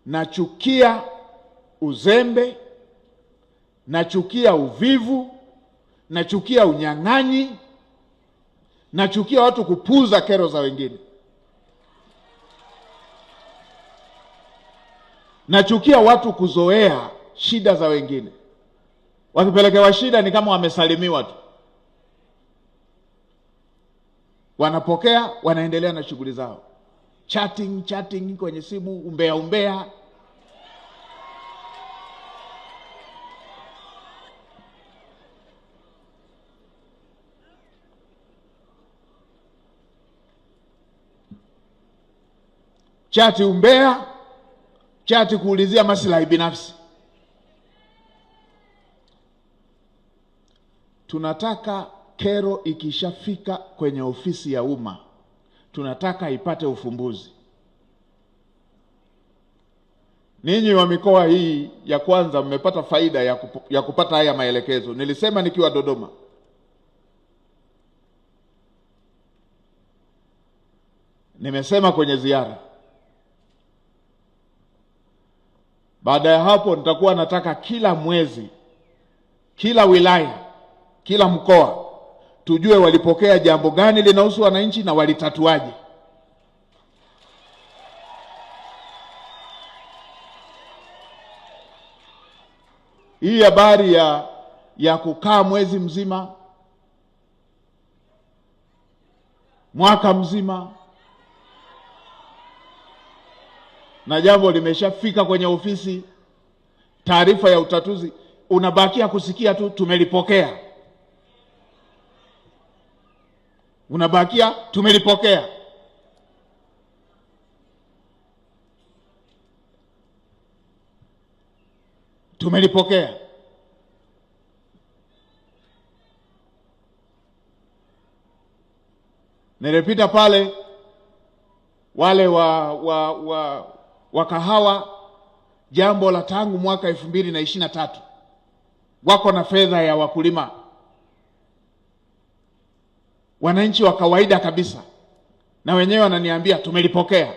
Nachukia uzembe, nachukia uvivu, nachukia unyang'anyi, nachukia watu kupuuza kero za wengine, nachukia watu kuzoea shida za wengine. Wakipelekewa shida ni kama wamesalimiwa tu, wanapokea, wanaendelea na shughuli zao, chatting chatting kwenye simu, umbea umbea. Chati umbea, chati kuulizia maslahi binafsi. Tunataka kero ikishafika kwenye ofisi ya umma, tunataka ipate ufumbuzi. Ninyi wa mikoa hii ya kwanza mmepata faida ya kupata haya maelekezo. Nilisema nikiwa Dodoma, nimesema kwenye ziara. Baada ya hapo, nitakuwa nataka kila mwezi, kila wilaya, kila mkoa tujue walipokea jambo gani linahusu wananchi na walitatuaje. Hii habari ya kukaa mwezi mzima, mwaka mzima, na jambo limeshafika kwenye ofisi, taarifa ya utatuzi unabakia kusikia tu tumelipokea, unabakia tumelipokea. Tumelipokea. Nilipita pale wale wa kahawa, jambo la tangu mwaka 2023 wako na fedha ya wakulima, wananchi wa kawaida kabisa, na wenyewe wananiambia tumelipokea.